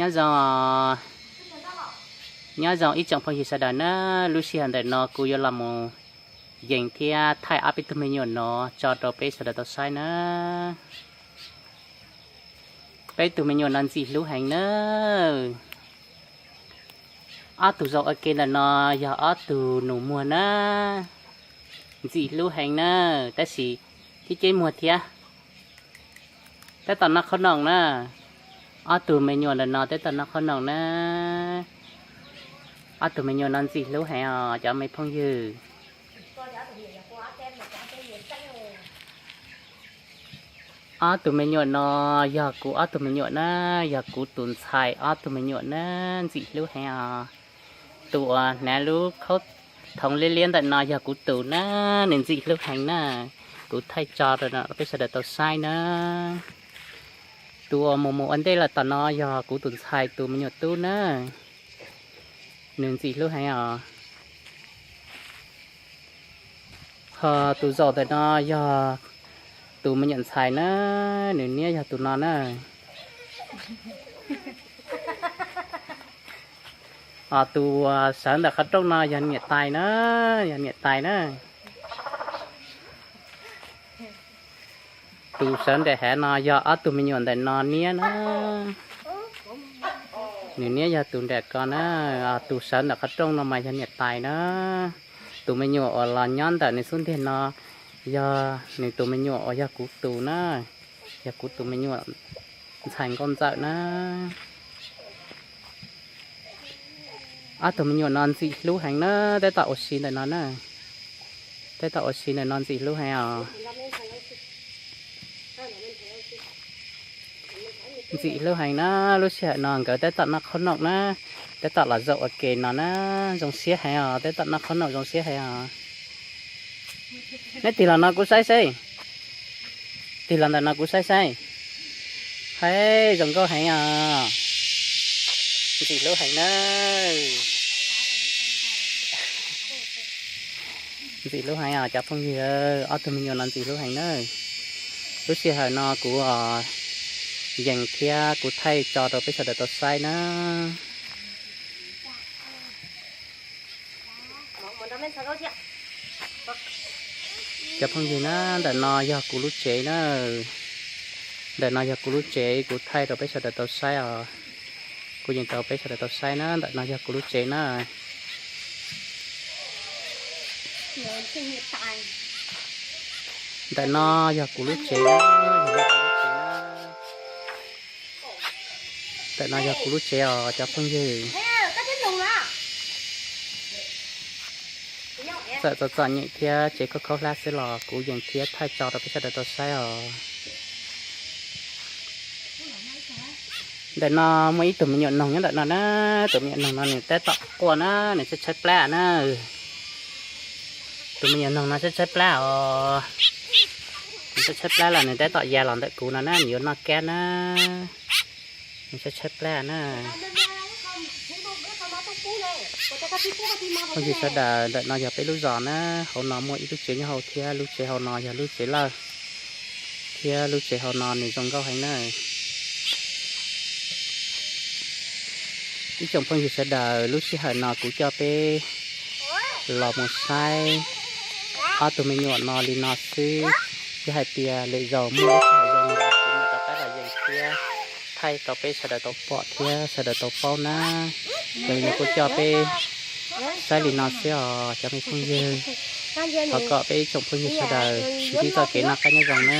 Nyob zoo, nyob zoo ib tsoom phooj ywg sawv daws na, lub sij hawm ntawm no kuv yuav los mus yees thiab thaij ob peb tug me nyuam no tso rau peb sawv daws tau saib na. Peb tug me nyuam no ntxim hlub heev na. Ob tug zoo ua ke ntawm no yog ob tug nus muag na, ntxim hlub heev na, tab sis ceb ceb muag thiab. Tab tom noj qhob noom na. Ob tug me nyuam ntawm no tab tom noj qhob noom na. Ob tug me nyuam no ntxim hlub heev os cov me phooj ywg. Ob tug me nyuam no yog kuv ob tug me nyuam na, yog kuv tus ntxhais ob tug me nyuam na, ntxim hlub heev os. Tus uas hnav lub khaub thoov liab liab ntawm no yog kuv tus na, nws ntxim hlub heev na. Kuv thaij tso rau peb sawv daws tau saib na. Tus uas mus mus ua ntej lawm tom no yog kuv tus ntxhais tus me nyuam tub na, nws ntxim hlub heev os. Ho tus zaum ntawm no yog tus me nyuam ntxhais na, nws niab yog tus no na. Ho tus sawv ntawm qhov rooj no yog niam tais na, yog niam tais na. Tus sawv nram hav no yog ob tug me nyuam ntawm no niab na. Nws niab yog tus nram ko na. Tus sawv ntawm qhov rooj no mas yog niam tais na. Tus me nyuam uas los nyob ntawm nws xub ntiag no yog nws tus me nyuam uas yog kuv tus na, yog kuv tus me nyuam ntxhais nkauj ntxawm na. Ob tug me nyuam no ntxim hlub heev na, tab tom ua si ntawm no na. Tab tom ua si ntawm no ntxim hlub heev os. Ntxim hlub heev na, lub sij hawm no nkawd tab tom noj qhob noom na, tab tom los zaum ua ke no na, zoo siab heev os, tab tom noj qhob noom zoo siab heev os. Neb tig los no kuv saib saib, tig los ntawm no kuv saib saib. Hais zoo nkauj heev os, ntxim hlub heev na. Ntxim hlub heev os cov phooj ywg, ob tug me nyuam no ntxim hlub heev na. Lub sij hawm no kuv yees thiab kuv thaij tso rau peb sawv daws tau saib na. Cov phooj ywg na, ntawm no yog kuv lub tsev na. Ntawm no yog kuv lub tsev, kuv thaij rau peb sawv daws tau saib os. Kuv yeej rau peb sawv daws tau saib na, ntawm no yog kuv lub tsev na. Ntawm no yog kuv lub tsev na, yog lub tsev na. Ntawm no yog kuv lub tsev os cov phooj ywg. Txawm txom txom nyem thiab tsev khaub khaub hlab xwb los kuv yeej thiab thaij tso rau peb sawv daws tau saib os. Ntawm no muaj ib tug me nyuam noog nyob ntawm no na, tus me nyuam noog no nws tab tom quaj na, nws tshaib tshaib plab na. Tus me nyuam noog no tshaib tshaib plab os. Nws tshaib tshaib plab los nws tab tom ya los ntawm kuv no na, nws yuav noj kab na. Nws tshaib tshaib plab na. Phooj ywg sawv daws, ntawm no yog peb lub zos na, hauv no muaj ib lub tsev nyob hauv thiab, lub tsev hauv no yog lub tsev lawj, thiab lub tsev hauv no nws zoo nkauj heev na. Ib tsoom phooj ywg sawv daws, lub sij hawm no kuv coj peb los mus saib ob tug me nyuam no li no xwb. Yog hais tias lwm zaus muaj lub sij hawm zoo no kuv mam rov qab los yees thiab thaij rau peb sawv daws tau pom thiab sawv daws tau paub na. Yog li no kuv coj peb saib li no xwb os cov me phooj ywg. Thov kom peb ib tsoom phooj ywg sawv daws tsis ntsib txoj kev noj qab nyob zoo na.